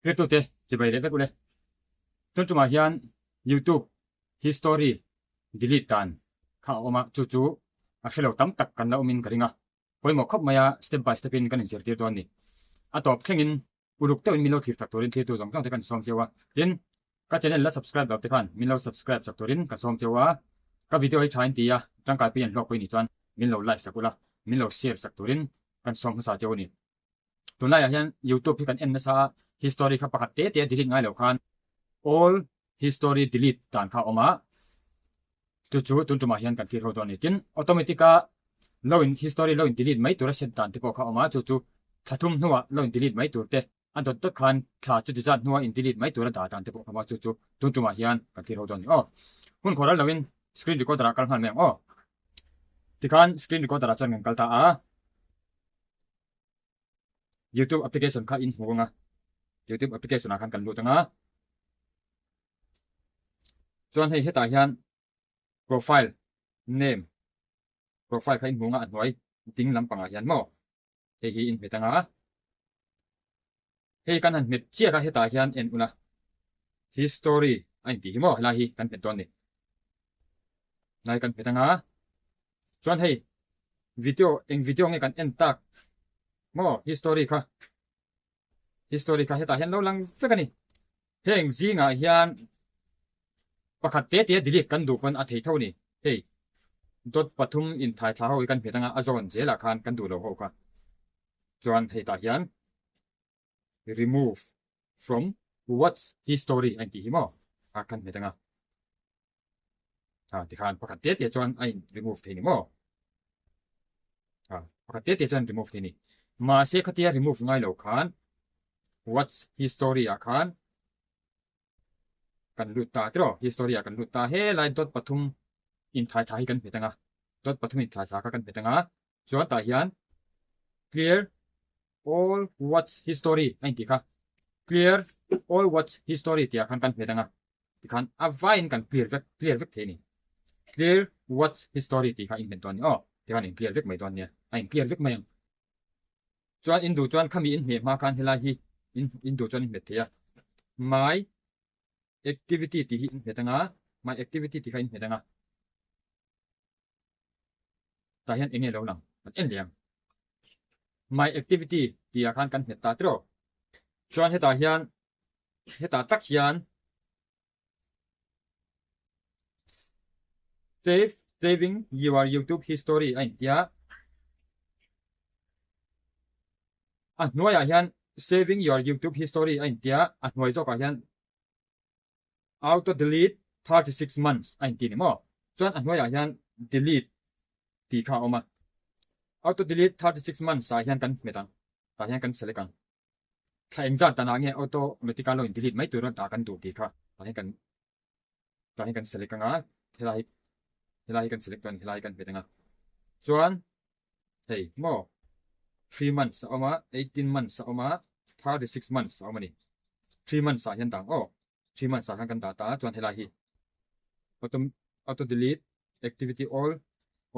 Thiltute chibai leh vek ule. Tun tumah hian YouTube history delete dan kha a awm a, chu chu a hrelo tam tak kan la awmin ka ring a. Pawimawh khawp mai a, step by step in kan inzirtir dawn a ni. A tawp thlengin uluk deuhin min lo thlir chak turin thiltu zawng zawng te kan sawm cheu a. Tin, ka channel la subscribe lo te khan min lo subscribe chak turin ka sawm cheu a. Ka video hi tha in ti a, tangkai pui an hlawk pui nih chuan min lo like sak ula, min lo share sak turin kan sawm hmasa cheu a ni. Tunlaiah hian YouTube hi kan en nasa a, history kha pakhat te te a delete ngai lo khan all history delete dan kha a awm a, chu chu tun tumah hian kan thlir ho dawn a ni. Tin, automatic a lo in history lo in delete mai tura set dan te pawh kha a awm a, chu chu thla thum hnuah lo in delete mai tur te, a dawt dawt khan thla chuti zat hnua in delete mai tura dah dan te pawh kha a awm a, chu chu tun tumah hian kan thlir ho dawn a ni. Aw, hun khawh ral loin screen recorder ah kal nghal mai ang aw. Tikhan screen recorder ah chuan kan kal ta a. YouTube application kha in hmu anga YouTube application ah khan kan lut anga chuan hei hetah hian profile name profile kha in hmu anga a hnuai ding lampangah hian maw hei hi in hmet anga hei kan han hmet chiah kha hetah hian en ula history a intih hi maw helai hi kan hmet dawn ni lai kan hmet anga Chuan hei video eng video nge kan en tak maw history kha history kha hetah hian lo lang vek a ni. Heng zingah hian pakhat te te delete kan duh pawn a thei tho a ni. Hei dot pathum inthai thla ho hi kan hmet anga a zawn zelah khan kan duh lo ho kha. Chuan hei tah hian remove from what's history a intih hi maw a kan hmet anga. A tikhan pakhat te te chuan a in remove thei ni maw? A pakhat te te chuan remove thei ni. Mahse khatia remove ngai lo khan what's history ah khan kan lut ta tiraw? History ah kan lut ta helai dot pathum inthai thla hi kan hmet anga dot pathum inthai thla kha kan hmet anga chuan tah hian clear all what's history a intih kha clear all what's history tih ah khan kan hmet anga tikhan a vaiin kan clear vek clear vek thei a ni. Clear what's history tih kha in hmet dawn a ni aw, tikhan in clear vek mai dawn nia, a in clear vek mai ang. Chuan in duh chuan khami in hmeh hma khan helai hi in in duh chuan in hmet thei a, my activity tih hi in hmet anga, my activity tih kha in hmet anga. Tah hian enge lo lang kan en leh ang. My activity tih ah khan kan hmet ta tiraw. Chuan hetah hian hetah tak hian save saving your youtube history a intia a hnuaiah hian saving your youtube history a intia a hnuai zawkah hian auto delete 36 months a inti ni maw chuan a hnuaiah hian delete tih kha a awm a auto delete 36 months ah hian kan hmet ang tah hian kan select ang. Thla engzat danah nge automatic a lo in delete mai tur a dah kan duh tih kha tah hian kan tah hian kan select anga helai helai hi kan select dawn helai kan hmet anga chuan hei maw 3 months a awm a 18 months a awm a 36 months a awm a ni 3 months ah hian dang aw 3 months ah khan kan dah ta a chuan helai hi auto auto delete activity all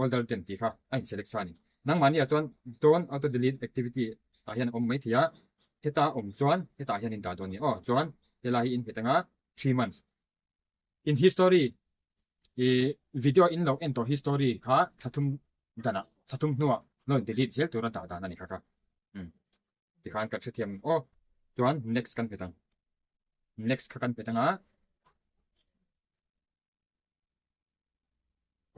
older than tih kha a in select sa a ni. Nangmahni ah chuan don't auto delete activity tah hian a awm mai thei a, heta awm chuan hetah hian in dah dawn a ni aw. Chuan helai hi in hmet anga 3 months in history i video in lo en tawh history kha thla thum danah thla thum hnuah lo in delete zel tura dah dan a ni kha kha. Umm tikhan kan hrethiam aw. Chuan next kan hmet ang. Next kha kan hmet anga.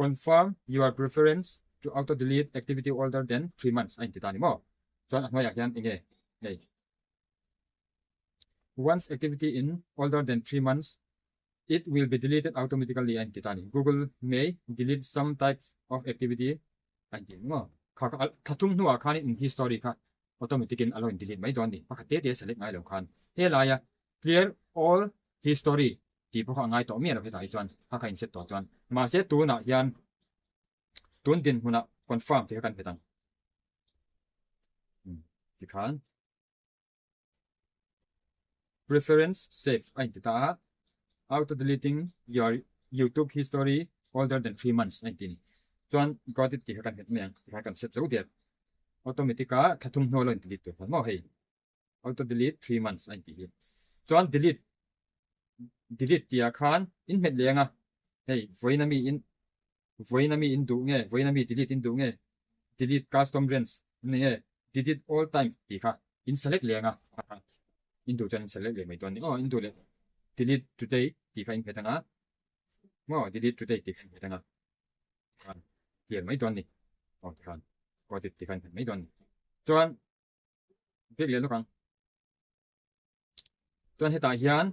Confirm your preference to auto delete activity older than 3 months a inti ta a ni maw? Chuan a hnuaiah hian enge hei Once activity in older than 3 months it will be deleted automatically a inti ta a ni. Google may delete some types of activity a inti a ni maw? Kha kha thla thum hnuah khanin in history kha automatic in a lo in delete mai dawn a ni. Pakhat te te select ngai lo khan helaia clear all history tih pawh kha a ngai tawh miah lo hetah hi chuan a kha inset tawh chuan mahse tunah hian tun dinhmunah confirm tih kha kan hmet ang tikhan preference save a inti ta a auto deleting your youtube history older than 3 months a inti ni chuan got it tih kha kan hmet mai ang tikhan kan set zo der automatic a thla thum hnuah lo in delete tur khan maw hei auto delete 3 months a intih hi. Chuan delete delete tih ah khan in hmet leh ang a, hei vawiin ami in vawiin ami in duh nge vawiin ami delete in duh nge delete custom range ni nge delete all time tih kha in select leh ang a, in duh chuan in select leh mai dawn a ni aw, in duh leh delete today tih kha in hmet ang a maw delete today tih kha in hmet ang a khan clear mai dawn a ni aw tikhan got it tih kha in hmet mai dawn a ni chuan bik leh lawk ang. Chuan hetah hian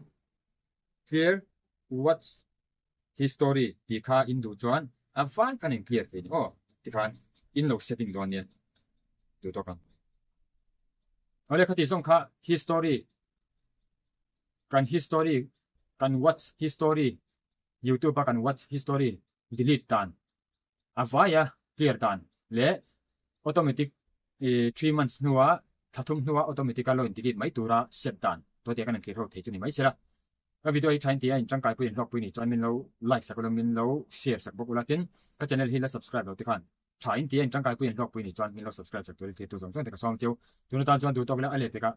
clear watch history tih kha in duh chuan a vai khan in clear thei ni aw tikhan in lo setting dawn nia duh tawk ang. Awle khati zawng kha history kan history kan watch history youtube a kan watch history delete dan A vaia clear dan leh automatic 3 months hnua thla thum hnua automatic a lo in delete mai tura set dan tawh tia kan in clear ho thei chu ni mai sela. Ka video hi thain tia in tangkai pui in hlawkpui ni chuan min lo like sak ula min lo share sak bawk ula tin ka channel hi la subscribe lo te khan tha in tia in tangkai pui in hlawkpui ni chuan min lo subscribe sak tur i thlir tu zawng zawng te ka sawm cheu. Tun atan chuan duh tawk ila a leh pekah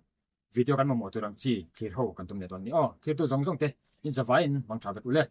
video kan mamawh tur ang chi thlir ho kan tum leh dawn ni aw. Thlir tu zawng zawng te in zavai in hmang tha vek ule.